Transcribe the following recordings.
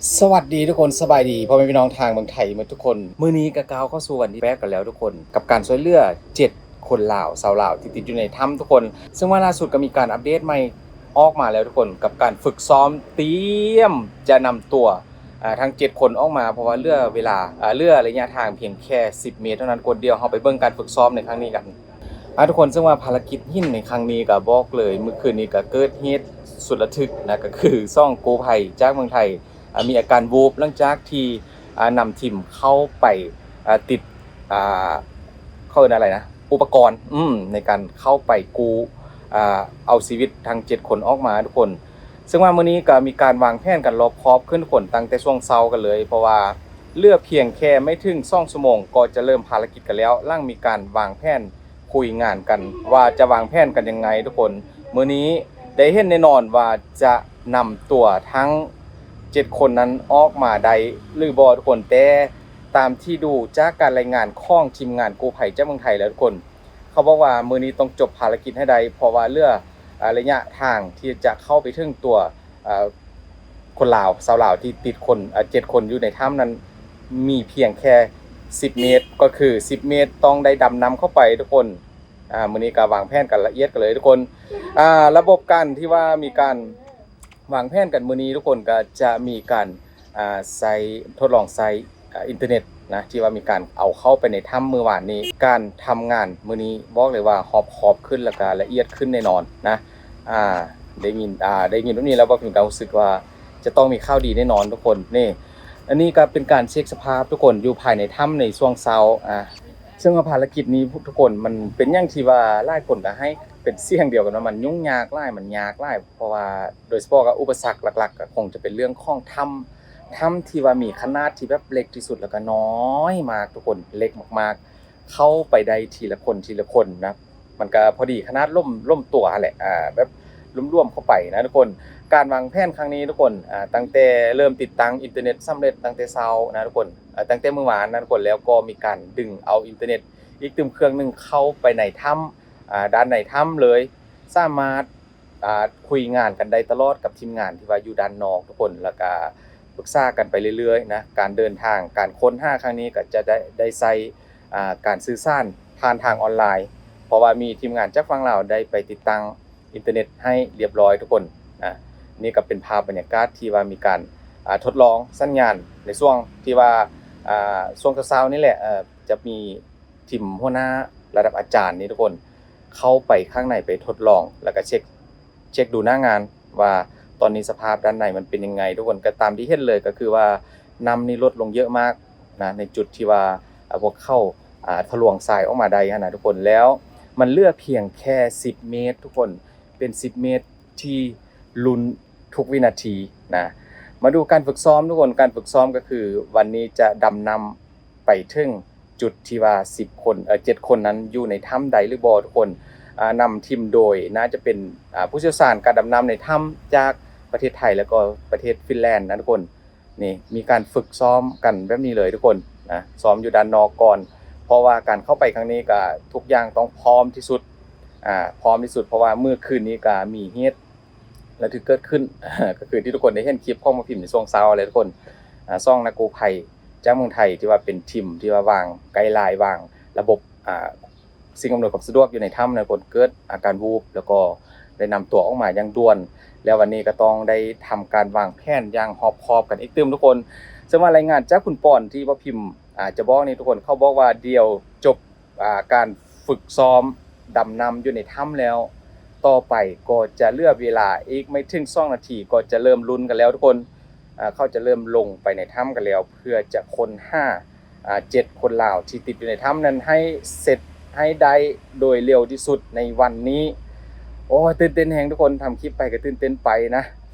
ສະຫວັດດີທຸກຄົນ ສະບາຍດີພໍ່ແມ່ພີ່ນ້ອງທາງເມືອງໄທໝົດທຸກຄົນ. ມື້ນີ້ກໍກ້າວເຂົ້າສູ່ວັນທີແປດກັນແລ້ວທຸກຄົນ ກັບການຊ່ວຍເຫຼືອເຈັດຄົນລາວ ຊາວລາວທີ່ຕິດຢູ່ໃນຖ້ຳທຸກຄົນ. ເຊິ່ງວ່າລ່າສຸດກໍມີການອັບເດດໃໝ່ອອກມາແລ້ວທຸກຄົນ ກັບການຝຶກຊ້ອມຕຽມຈະນຳຕົວ ອ່າ ທັງເຈັດຄົນອອກມາ ເພາະວ່າເຫຼືອເວລາ ອ່າ ເຫຼືອໄລຍະທາງພຽງແຄ່ສິບເມດເທົ່ານັ້ນທຸກຄົນ. ດຽວເຮົາໄປເບິ່ງການຝຶກຊ້ອມໃນຄັ້ງນີ້ກັນ. ອ່າ ທຸກຄົນ ເຊິ່ງວ່າພາລະກິດຫິນໃນຄັ້ງນີ້ກໍບອກເລີຍ ມື້ຄືນນີ້ກໍເກີດເຫດສຸດລະທຶກນະ ກໍຄືສອງກູ້ໄພຈາກເມືອງໄທ ອ່າ ມີອາການວູບ ຫຼັງຈາກທີ່ ອ່າ ນຳທີມເຂົ້າໄປ ອ່າ ຕິດ ອ່າ ເຂົາເອີ້ນອະໄລນະ ອຸປະກອນ ອືມ ໃນການເຂົ້າໄປກູ້ ອ່າ ເອົາຊີວິດທັງເຈັດຄົນອອກມາທຸກຄົນ. ເຊິ່ງວ່າມື້ນີ້ກໍມີການວາງແຜນກັນລອບຄອບຂຶ້ນທຸກຄົນ ຕັ້ງແຕ່ຊ່ວງເຊົ້າກັນເລີຍ ເພາະວ່າເຫຼືອພຽງແຄ່ໄມ່ເຖິງສອງຊົ່ວໂມງ ກໍຈະເລີ່ມພາລະກິດກັນແລ້ວ ຫຼັງມີການວາງແຜນ ຄຸຍງານກັນວ່າຈະວາງແຜນກັນຍັງໄງທຸກຄົນ. ມື້ນີ້ໄດ້ເຫັນແນ່ນອນວ່າຈະນຳຕົວທັງເຈັດຄົນນັ້ນອອກມາໄດ້ຫຼືບໍ່ທຸກຄົນ, ແຕ່ຕາມທີ່ດູຈາກການລາຍງານຂອງທີມງານກູ້ໄພຈາກເມືອງໄທແລ້ວທຸກຄົນ ເຂົາບອກວ່າມື້ນີ້ຕ້ອງຈົບພາລະກິດໃຫ້ໄດ້ ເພາະວ່າເຫຼືອ ອ່າ ໄລຍະທາງທີ່ຈະເຂົ້າໄປເຖິງຕົວ ອ່າ ຄົນລາວ ຊາວລາວທີ່ຕິດຄົນ ເຈັດຄົນຢູ່ໃນຖ້ຳນັ້ນ ມີພຽງແຄ່ສິບເມດ ກໍຄືສິບເມດ ຕ້ອງໄດ້ດຳນ້ຳເຂົ້າໄປທຸກຄົນ. ອ່າ ມື້ນີ້ກໍວາງແຜນກັນລະອຽດກັນເລີຍທຸກຄົນ. ອ່າ ລະບົບການທີ່ວ່າມີການວາງແຜນກັນມື້ນີ້ທຸກຄົນ ກໍຈະມີການ ອ່າ ໃຊ້ ທົດລອງໃຊ້ ອ່າ ອິນເຕີເນັດນະ ທີ່ວ່າມີການເອົາເຂົ້າໄປໃນຖ້ຳມື້ວານນີ້. ການທຳງານມື້ນີ້ບອກເລີຍວ່າຮອບຄອບຂຶ້ນ ແລ້ວກໍລະອຽດຂຶ້ນແນ່ນອນນະ. ອ່າ ໄດ້ຍິນ ອ່າ ໄດ້ຍິນແບບນີ້ແລ້ວ ບໍ່ມີຄວາມຮູ້ສຶກວ່າຈະຕ້ອງມີຂ່າວດີແນ່ນອນທຸກຄົນ. ນີ້ ອັນນີ້ກໍເປັນການເຊັກສະພາບທຸກຄົນ ຢູ່ພາຍໃນຖ້ຳໃນຊ່ວງເຊົ້າ. ອ່າ ເຊິ່ງວ່າພາລະກິດນີ້ທຸກຄົນ ມັນເປັນຫຍັງທີ່ວ່າຫຼາຍຄົນກໍໃຫ້ເປັນສຽງດຽວກັນວ່າມັນຫຍຸ້ງຍາກຫຼາຍ ມັນຍາກຫຼາຍ ເພາະວ່າໂດຍສະເພາະກໍອຸປະສັກຫຼັກໆ ກໍຄົງຈະເປັນເລື່ອງຂອງຖ້ຳ ຖ້ຳທີ່ວ່າມີຂະໜາດທີ່ແບບເລັກທີ່ສຸດ ແລ້ວກໍນ້ອຍມາກທຸກຄົນ ເລັກມາກໆ ເຂົ້າໄປໄດ້ທີລະຄົນ ທີລະຄົນນະ. ມັນກໍພໍດີຂະໜາດລົ້ມ ລົ້ມຕົວຫັ້ນແຫຼະ ອ່າ ແບບຫຼວມໆເຂົ້າໄປນະທຸກຄົນ. ການວາງແຜນຄັ້ງນີ້ທຸກຄົນ ອ່າ ຕັ້ງແຕ່ເລີ່ມຕິດຕັ້ງອິນເຕີເນັດສຳເລັດຕັ້ງແຕ່ເຊົ້ານະທຸກຄົນ ເອີ ຕັ້ງແຕ່ມື້ວານນັ້ນກ່ອນ ແລ້ວກໍມີການດຶງເອົາອິນເຕີເນັດອີກຕື່ມເຄື່ອງໜຶ່ງເຂົ້າໄປໃນຖ້ຳ ອ່າ ດ້ານໃນຖ້ຳເລີຍ ສາມາດ ອ່າ ຄຸຍງານກັນໄດ້ຕະຫຼອດກັບທີມງານທີ່ວ່າຢູ່ດ້ານນອກທຸກຄົນ ແລ້ວກະປຶກສາກັນໄປເລື້ອຍໆນະ. ການເດີນທາງ ການຄົ້ນຫາຄັ້ງນີ້ກໍຈະໄດ້ ໄດ້ໃຊ້ ອ່າ ການສື່ສານຜ່ານທາງອອນລາຍ ເພາະວ່າມີທີມງານຈາກຝັ່ງລາວໄດ້ໄປຕິດຕັ້ງ ອິນເຕີເນັດໃຫ້ລຽບຮ້ອຍທຸກຄົນ. ອ່າ ນີ້ກໍເປັນພາບບັນຍາກາດທີ່ວ່າມີການ ອ່າ ທົດລອງສັນຍານໃນຊ່ວງທີ່ວ່າ ອ່າ ຊ່ວງເຊົ້າໆນີ້ແຫຼະ ເອີ ຈະມີທີມຫົວໜ້າລະດັບອາຈານນີ້ທຸກຄົນ ເຂົ້າໄປຂ້າງໃນໄປທົດລອງ ແລ້ວກໍເຊັກ ເຊັກດູໜ້າງານວ່າຕອນນີ້ສະພາບດ້ານໃນມັນເປັນຍັງໄງທຸກຄົນ. ກໍຕາມທີ່ເຫັນເລີຍ ກໍຄືວ່ານ້ຳນີ້ລົດລົງເຍອະມາກນະ ໃນຈຸດທີ່ວ່າ ອ່າ ພວກເຂົາ ອ່າ ທະລວງຊາຍອອກມາໄດ້ຫັ້ນນະທຸກຄົນ. ແລ້ວມັນເຫຼືອພຽງແຄ່ສິບເມດທຸກຄົນ ເປັນສິບເມດທີ່ລຸ້ນທຸກວິນາທີນະ. ມາດູການຝຶກຊ້ອມທຸກຄົນ ການຝຶກຊ້ອມກໍຄືວັນນີ້ຈະດຳນ້ຳໄປເຖິງຈຸດທີ່ວ່າສິບຄົນ ເອີ ເຈັດຄົນນັ້ນຢູ່ໃນຖ້ຳໃດຫຼືບໍ່ທຸກຄົນ. ອ່າ ນຳທີມໂດຍ ໜ້າຈະເປັນ ອ່າ ຜູ້ຊ່ຽວຊານການດຳນ້ຳໃນຖ້ຳຈາກປະເທດໄທ ແລ້ວກໍປະເທດຟິນແລນນະທຸກຄົນ. ນີ້ ມີການຝຶກຊ້ອມກັນແບບນີ້ເລີຍທຸກຄົນນະ ຊ້ອມຢູ່ດ້ານນອກກ່ອນ ເພາະວ່າການເຂົ້າໄປຄັ້ງນີ້ກໍທຸກຢ່າງຕ້ອງພ້ອມທີ່ສຸດ ອ່າ ພ້ອມທີ່ສຸດ ເພາະວ່າມື້ຄືນນີ້ກໍມີເຫດລະທຶກເກີດຂຶ້ນ ກໍຄືທີ່ທຸກຄົນໄດ້ເຫັນຄລິບຂອງໝາພິມໃນຊ່ວງເຊົ້າແຫຼະທຸກຄົນ. ອ່າ ສອງນັກກູ້ໄພຈາກເມືອງໄທ ທີ່ວ່າເປັນທີມທີ່ວ່າວາງໄກລາຍ ວາງລະບົບ ອ່າ ສິ່ງອຳນວຍຄວາມສະດວກຢູ່ໃນຖ້ຳນະທຸກຄົນ ເກີດອາການວູບ ແລ້ວກໍໄດ້ນຳຕົວອອກມາຢ່າງດ່ວນ. ແລ້ວວັນນີ້ກໍຕ້ອງໄດ້ທຳການວາງແຜນຢ່າງຮອບຄອບກັນອີກຕື່ມທຸກຄົນ. ເຊິ່ງວ່າລາຍງານຈາກຄຸນປອນທີ່ໝາພິມ ອ່າ ຈະບອກນີ້ທຸກຄົນ ເຂົາບອກວ່າດຽວຈົບ ອ່າ ການຝຶກຊ້ອມດຳນ້ຳຢູ່ໃນຖ້ຳແລ້ວ ຕໍ່ໄປກໍຈະເຫຼືອເວລາອີກໄມ່ເຖິງສອງນາທີ ກໍຈະເລີ່ມລຸ້ນກັນແລ້ວທຸກຄົນ. ອ່າ ເຂົາຈະເລີ່ມລົງໄປໃນຖ້ຳກັນແລ້ວ ເພື່ອຈະຄົ້ນຫາ ອ່າ ເຈັດຄົນລາວທີ່ຕິດຢູ່ໃນຖ້ຳນັ້ນໃຫ້ເສັດໃຫ້ໄດ້ໂດຍເລັວທີ່ສຸດໃນວັນນີ້. ໂອ້ຍ ຕື່ນເຕັ້ນແຮງທຸກຄົນ ທຳຄລິບໄປກໍຕື່ນເຕັ້ນໄປນະ.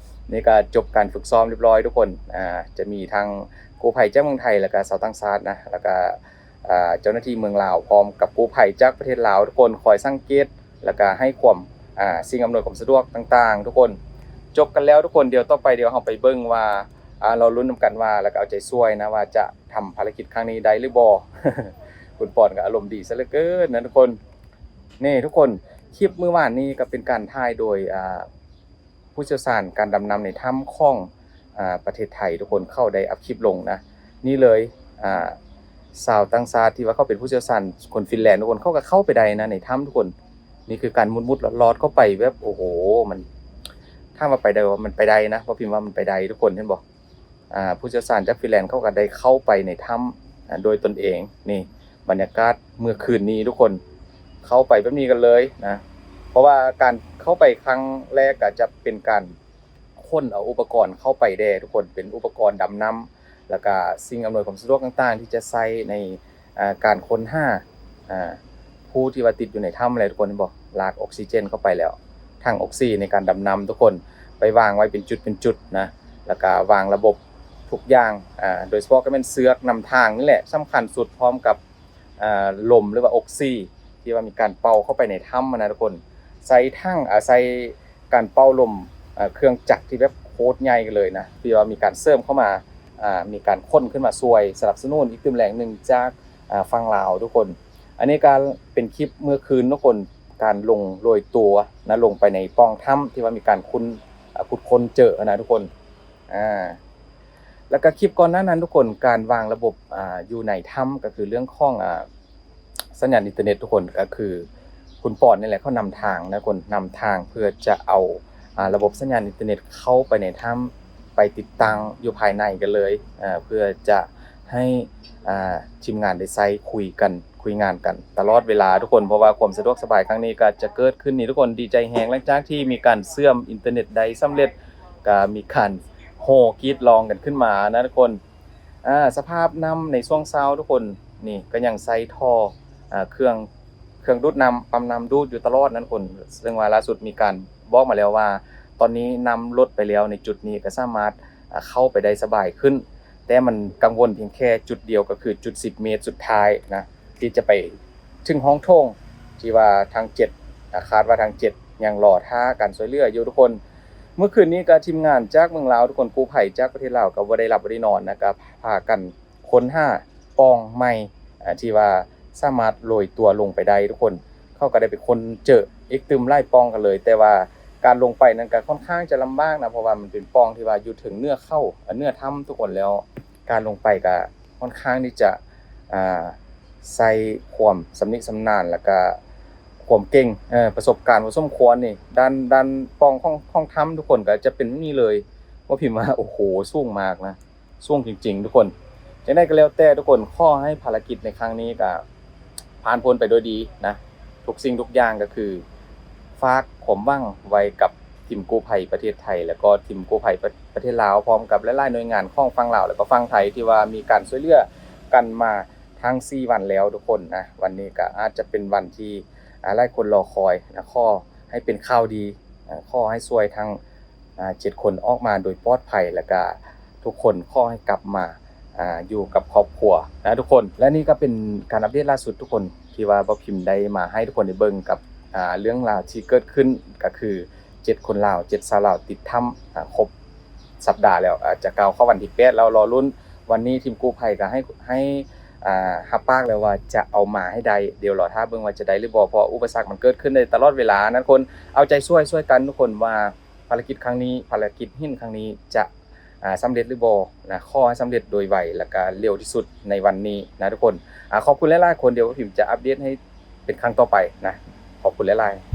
ນີ້ກໍຈົບການຝຶກຊ້ອມລຽບຮ້ອຍທຸກຄົນ. ອ່າ ຈະມີທັງກູ້ໄພຈາກເມືອງໄທ ແລ້ວກໍຊາວຕ່າງຊາດນະ ແລ້ວກໍ ອ່າ ເຈົ້າໜ້າທີ່ເມືອງລາວ ພ້ອມກັບກູ້ໄພຈາກປະເທດລາວທຸກຄົນ ຄອຍສັງເກດ ແລ້ວກະໃຫ້ຄວາມ ອ່າ ສິ່ງອຳນວຍຄວາມສະດວກຕ່າງໆທຸກຄົນ. ຈົບກັນແລ້ວທຸກຄົນ ດຽວຕໍ່ໄປ ດຽວເຮົາໄປເບິ່ງວ່າ ອ່າ ລໍລຸ້ນນຳກັນວ່າ ແລ້ວກະເອົາໃຈຊ່ວຍນະ ວ່າຈະທຳພາລະກິດຄັ້ງນີ້ໄດ້ຫຼືບໍ່. ຄຸນປອນກໍອາລົມດີຊະເຫຼືອເກີນນະທຸກຄົນ. ນີ້ທຸກຄົນ ຄລິບມື້ວານນີ້ກໍເປັນການຖ່າຍໂດຍ ອ່າ ຜູ້ຊ່ຽວຊານການດຳນ້ຳໃນຖ້ຳຂອງ ອ່າ ປະເທດໄທທຸກຄົນ ເຂົາໄດ້ອັບຄລິບລົງນະ. ນີ້ເລີຍ ອ່າ ຊາວຕ່າງຊາດທີ່ວ່າເຂົາເປັນຜູ້ຊ່ຽວຊານຄົນຟິນແລນທຸກຄົນ ເຂົາກໍເຂົ້າໄປໄດ້ນະໃນຖ້ຳທຸກຄົນ. ນີ້ຄືການມຸດໆລອດໆເຂົ້າໄປແບບ ໂອ້ໂຫ ມັນ ຖາມວ່າໄປໄດ້ບໍ່? ມັນໄປໄດ້ນະ ບໍ່ພິມວ່າມັນໄປໄດ້ທຸກຄົນ ເຫັນບໍ່? ອ່າ ຜູ້ຊ່ຽວຊານຈາກຟິນແລນເຂົາກໍໄດ້ເຂົ້າໄປໃນຖ້ຳ ອ່າ ໂດຍຕົນເອງ. ນີ້ບັນຍາກາດເມື່ອຄືນນີ້ທຸກຄົນ ເຂົ້າໄປແບບນີ້ກັນເລີຍນະ. ເພາະວ່າການເຂົ້າໄປຄັ້ງແລກກໍຈະເປັນການ ຂົນເອົາອຸປະກອນເຂົ້າໄປແດ່ທຸກຄົນ ເປັນອຸປະກອນດຳນ້ຳ ແລ້ວກະສິ່ງອຳນວຍຄວາມສະດວກຕ່າງໆ ທີ່ຈະໃຊ້ໃນ ອ່າ ການຄົ້ນຫາ ອ່າ ຜູ້ທີ່ວ່າຕິດຢູ່ໃນຖ້ຳແຫຼະທຸກຄົນ ເຫັນບໍ່? ລາກອົກຊີເຈນເຂົ້າໄປແລ້ວ ຖັງອົກຊີໃນການດຳນ້ຳທຸກຄົນ ໄປວາງໄວ້ເປັນຈຸດເປັນຈຸດນະ ແລ້ວກະວາງລະບົບທຸກຢ່າງ ອ່າ ໂດຍສະເພາະກໍແມ່ນເຊືອກນຳທາງນີ້ແຫຼະ ສຳຄັນສຸດ ພ້ອມກັບ ອ່າ ລົມ ຫຼືວ່າອົກຊີ ທີ່ວ່າມີການເປົ່າເຂົ້າໄປໃນຖ້ຳຫັ້ນນະທຸກຄົນ ໃສ່ຖັງ ອາ ໃສ່ການເປົ່າລົມ ເອີ ເຄື່ອງຈັກທີ່ແບບໂຄດໃຫຍ່ກັນເລີຍນະ ທີ່ວ່າມີການເສີມເຂົ້າມາ ອ່າ ມີການຂົນຂຶ້ນມາຊ່ວຍສະໜັບສະໜູນອີກຕື່ມແຮງໜຶ່ງຈາກ ອ່າ ຝັ່ງລາວທຸກຄົນ. ອັນນີ້ກໍເປັນຄລິບເມື່ອຄືນທຸກຄົນ ການລົງໂລຍຕົວນະ ລົງໄປໃນປ່ອງຖ້ຳທີ່ວ່າມີການຂຸດ ອ່າ ຂຸດຄົ້ນເຈີຫັ້ນນະທຸກຄົນ ອ່າ ແລ້ວກໍຄລິບກ່ອນໜ້ານັ້ນທຸກຄົນ ການວາງລະບົບ ອ່າ ຢູ່ໃນຖ້ຳ ກໍຄືເລື່ອງຂອງ ອ່າ ສັນຍານອິນເຕີເນັດທຸກຄົນ ກໍຄືຄຸນປອນນີ້ແຫຼະ ເຂົານຳທາງນະທຸກຄົນ ນຳທາງເພື່ອຈະເອົາ ອ່າ ລະບົບສັນຍານອິນເຕີເນັດເຂົ້າໄປໃນຖ້ຳ ໄປຕິດຕັ້ງຢູ່ພາຍໃນກັນເລີຍ ເພື່ອຈະໃຫ້ ອ່າ ທີມງານໄດ້ໃຊ້ຄຸຍກັນ ຄຸຍງານກັນຕະຫຼອດເວລາທຸກຄົນ ເພາະວ່າຄວາມສະດວກສະບາຍຄັ້ງນີ້ກໍຈະເກີດຂຶ້ນນີ້ທຸກຄົນ ດີໃຈແຮງ ຫຼັງຈາກທີ່ມີການເຊື່ອມອິນເຕີເນັດໄດ້ສຳເລັດ ກໍມີການໂຫ່ກຣີດຮ້ອງກັນຂຶ້ນມານະທຸກຄົນ. ອ່າ ສະພາບນ້ຳໃນຊ່ວງເຊົ້າທຸກຄົນ ນີ້ກໍຍັງໃຊ້ທໍ່ ອ່າ ເຄື່ອງ ເຄື່ອງດູດນ້ຳ ປ້ຳນ້ຳດູດຢູ່ຕະຫຼອດນະທຸກຄົນ ເຊິ່ງວ່າລ່າສຸດມີການບອກມາແລ້ວວ່າ ຕອນນີ້ນ້ຳລົດໄປແລ້ວໃນຈຸດນີ້ ກໍສາມາດ ອ່າ ເຂົ້າໄປໄດ້ສະບາຍຂຶ້ນ ແຕ່ມັນກັງວົນພຽງແຄ່ຈຸດດຽວ ກໍຄືຈຸດສິບເມດສຸດທ້າຍນະ ທີ່ຈະໄປເຖິງຫ້ອງໂຖງ ທີ່ວ່າທາງເຈັດ ອ່າ ຄາດວ່າທາງເຈັດຍັງລໍຖ້າການຊ່ວຍເຫຼືອຢູ່ທຸກຄົນ. ເມື່ອຄືນນີ້ກໍທີມງານຈາກເມືອງລາວທຸກຄົນ ກູ້ໄພຈາກປະເທດລາວກໍບໍ່ໄດ້ຫຼັບບໍ່ໄດ້ນອນນະ ກໍພາກັນຄົ້ນຫາປ່ອງໃໝ່ ອ່າ ທີ່ວ່າສາມາດໂລຍຕົວລົງໄປໄດ້ທຸກຄົນ. ເຂົາກໍໄດ້ໄປຄົ້ນເຈີອີກຕື່ມຫຼາຍປ່ອງກັນເລີຍ ແຕ່ວ່າການລົງໄປນັ້ນກໍຄ່ອນຂ້າງຈະລຳບາກນະ ເພາະວ່າມັນເປັນປ່ອງທີ່ວ່າຢູ່ເທິງເໜືອເຂົາ ເໜືອຖ້ຳທຸກຄົນ ແລ້ວການລົງໄປກໍຄ່ອນຂ້າງທີ່ຈະ ອ່າ ໃຊ້ຄວາມຊຳນິຊຳນານ ແລ້ວກໍຄວາມເກັ່ງ ເອີ ປະສົບການພໍສົມຄວນນີ້ ດ້ານ ດ້ານປ່ອງຂອງ ຂອງຖ້ຳທຸກຄົນ ກໍຈະເປັນແບບນີ້ເລີຍ ບໍ່ພິມວ່າ ໂອ້ໂຫ ສູງມາກນະ ສູງຈິງໆທຸກຄົນ. ຈັ່ງໃດກໍແລ້ວແຕ່ທຸກຄົນ ຂໍໃຫ້ພາລະກິດໃນຄັ້ງນີ້ກໍຜ່ານພົ້ນໄປໂດຍດີນະ ທຸກສິ່ງທຸກຢ່າງກໍຄື ຝາກຄວາມຫວັງໄວ້ກັບທີມກູ້ໄພປະເທດໄທ ແລ້ວກໍທີມກູ້ໄພປະ ປະເທດລາວ ພ້ອມກັບຫຼາຍໆໜ່ວຍງານຂອງຝັ່ງລາວ ແລ້ວກໍຝັ່ງໄທ ທີ່ວ່າມີການຊ່ວຍເຫຼືອກັນມາທັງສີ່ວັນແລ້ວທຸກຄົນນະ. ວັນນີ້ກໍອາດຈະເປັນວັນທີ່ ອ່າ ຫຼາຍຄົນລໍຄອຍນະ ຂໍໃຫ້ເປັນຂ່າວດີ ອ່າ ຂໍໃຫ້ຊ່ວຍທັງ ອ່າ ເຈັດຄົນອອກມາໂດຍປອດໄພ ແລ້ວກະທຸກຄົນຂໍໃຫ້ກັບມາ ອ່າ ຢູ່ກັບຄອບຄົວນະທຸກຄົນ. ແລະນີ້ກໍເປັນການອັບເດດລ່າສຸດທຸກຄົນ ທີ່ວ່າບ່າວພິມໄດ້ມາໃຫ້ທຸກຄົນໄດ້ເບິ່ງກັບ ອ່າ ເລື່ອງລາວທີ່ເກີດຂຶ້ນ ກໍຄືເຈັດຄົນລາວ ເຈັດຊາວລາວຕິດຖ້ຳ ອ່າ ຄົບສັບດາແລ້ວ ອ່າ ຈະກ້າວເຂົ້າວັນທີແປດແລ້ວ ລໍລຸ້ນ. ວັນນີ້ທີມກູ້ໄພກໍໃຫ້ ໃຫ້ ອ່າ ຮັບປາກແລ້ວວ່າຈະເອົາມາໃຫ້ໄດ້ ດຽວລໍຖ້າເບິ່ງວ່າຈະໄດ້ຫຼືບໍ່ ເພາະວ່າອຸປະສັກມັນເກີດຂຶ້ນໄດ້ຕະຫຼອດເວລານະທຸກຄົນ. ເອົາໃຈຊ່ວຍ ຊ່ວຍກັນທຸກຄົນວ່າ ພາລະກິດຄັ້ງນີ້ ພາລະກິດຫີນຄັ້ງນີ້ຈະ ອ່າ ສຳເລັດຫຼືບໍ່ນະ ຂໍໃຫ້ສຳເລັດໂດຍໄວ ແລ້ວກະເລັວທີ່ສຸດໃນວັນນີ້ນະທຸກຄົນ. ອ່າ ຂອບຄຸນຫຼາຍໆຄົນ ດຽວພິມຈະອັບເດດໃຫ້ເປັນຄັ້ງຕໍ່ໄປນະ ຂອບຄຸນຫຼາຍໆ.